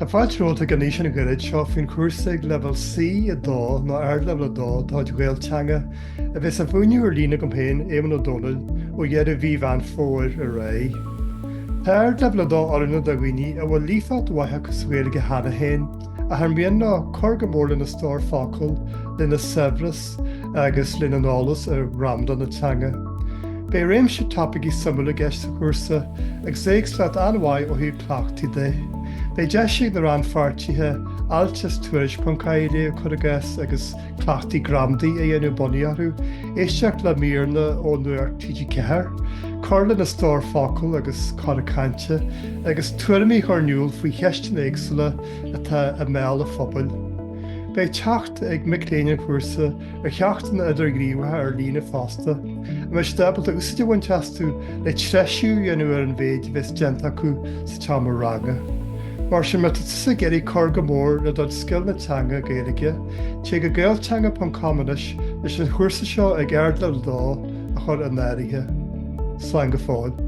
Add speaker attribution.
Speaker 1: Tá fáilte romhat chuig an fhíseán ghairid seo faoin chúrsa ag leibhéal C2 nó Ardleibhéal 2 de chuid Ghaelteanga, a bheas á mhúineadh ar líne agam féin, Éamonn Ó Dónaill, ó dheireadh mhí Mheán Fómhair ar aghaidh. Tá Ardleibhéal 2 oiriúnach do dhaoine a bhfuil líofacht mhaith acu sa Ghaeilge cheana féin, ach ar mian leo cur go mór lena stór focal, lena saibhreas agus lena n-eolas ar ghramadach na teanga. Beidh réimse topaicí suimiúla i gceist sa chúrsa, agus éagsúlacht an-mhaith ó thaobh cleachtaí de. Beidh deis ag na rannpháirtithe ailt as Tuairisc ponc ie a léamh, cuir i gcás, agus cleachtaí gramadaí a dhéanamh bunaithe orthu, éisteacht le míreanna ó Nuacht TG4, cur lena stór focal agus cora cainte, agus tuairimí a chur in iúl faoi cheisteanna éagsúla atá i mbéal an phobail. Beidh teacht ag mic léinn an chúrsa ar cheachtanna idirghníomhacha ar líne fosta, a mbeidh siad ábalta úsáid a bhaint astu le treisiú a dhéanamh ar an mhéid a bheas déanta acu sa tseomra ranga. Mar sin, má tá tusa ag iarraidh cur go mór le do chuid scileanna teanga Gaeilge, téigh go gaelteanga ponc com anois leis an chúrsa seo ag Ardleibhéal 2 a chur in áirithe. Slán go fóill.